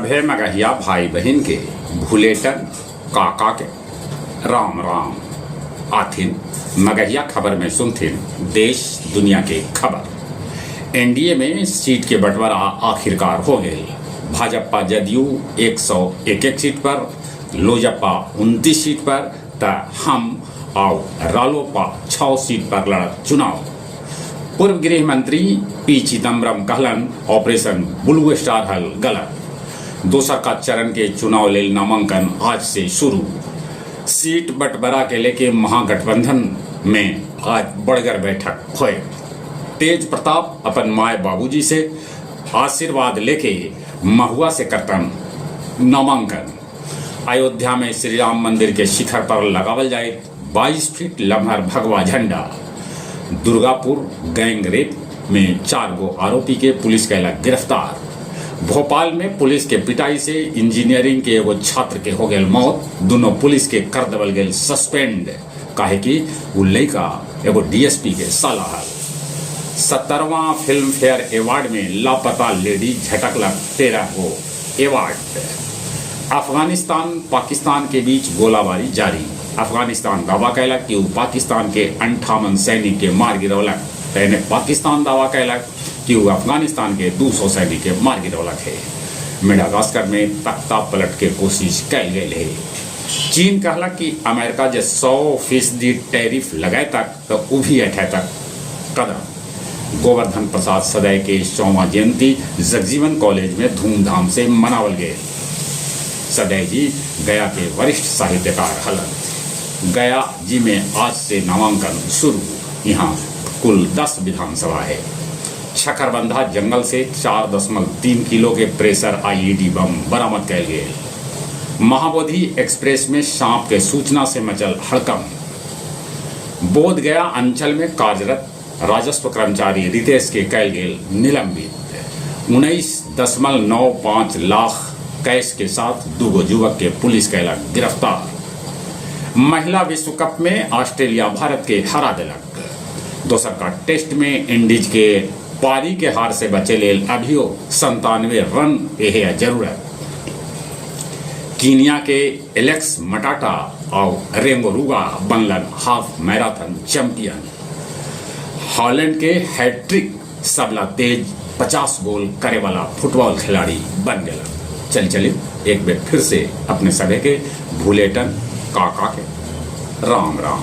सभे मगहिया भाई बहिन के भुलेटन काका के राम राम। आथिन मगहिया खबर में सुनथिन देश दुनिया के खबर। एनडीए में सीट के बंटवारा आखिरकार हो गेल। भाजपा जदयू 101 एक सीट पर, लोजपा 29 सीट पर, त हम आउ रालोपा 6 सीट पर लड़त चुनाव। पूर्व गृह मंत्री पी चिदम्बरम कहलन ऑपरेशन ब्लू स्टार हल गलत। दोसर का चरण के चुनाव लेल नामांकन आज से शुरू। सीट बंटवारा के लेके महागठबंधन में आज बड़गर बैठक होए। तेज प्रताप अपन माय बाबूजी से आशीर्वाद लेके महुआ से करतन नामांकन। अयोध्या में श्रीराम मंदिर के शिखर पर लगावल जाए 22 फीट लम्हर भगवा झंडा। दुर्गापुर गैंग रेप में 4 गो आरोपी के पुलिस कैला गिरफ्तार। भोपाल में पुलिस के पिटाई से इंजीनियरिंग के एगो छात्र के हो गेल मौत। दोनों पुलिस के कर देवल गेल सस्पेंड, काहे कि उ लड़का एगो डीएसपी के साला हल। 70वां फिल्म फेयर अवार्ड में लापता लेडी झटकलक 13 गो अवार्ड। अफगानिस्तान पाकिस्तान के बीच गोलाबारी जारी। अफगानिस्तान दावा कैलक कि उ पाकिस्तान के 58 सैनिक के मार गिरौलक, तेने पाकिस्तान दावा कैलक कि उ अफगानिस्तान के 200 सैनिक के मार गिरौलक है। मेडागास्कर में तख्ता पलट के कोशिश कैल गेल है। चीन कहलक कि अमेरिका जे 100% टैरिफ लगाए तक तो उ भी हटाए तक कदम। गोवर्धन प्रसाद सदैव के 100वां जयंती जगजीवन कॉलेज में धूमधाम से मनावल गए। सदैव जी गया के वरिष्ठ साहित्यकार हलन। गया जी में आज से नामांकन शुरू। यहाँ कुल 10 विधानसभा है। छकरबंधा जंगल से 4.3 किलो के प्रेशर आईईडी बम बरामद कैल गेल। महाबोधि एक्सप्रेस में सांप के सूचना से मचल हड़कंप। बोध गया अंचल में कार्यरत राजस्व कर्मचारी रितेश के कैल गेल निलंबित। 19.95 लाख कैश के साथ दूगो युवक के पुलिस कैलक गिरफ्तार। महिला विश्व कप में ऑस्ट्रेलिया भारत के हरा देलक। दोसर का टेस्ट में इंडीज के पारी के हार से बचे लेल अभियो 97 रन एहे जरूरत। कीनिया के एलेक्स मटाटा और रेंगोरुगा बनलन हाफ मैराथन चैंपियन। हॉलैंड के हैट्रिक सबला तेज 50 गोल करे वाला फुटबॉल खिलाड़ी बन गया। चल चले एक बार फिर से अपने सभे के भूलेटन काका के राम राम।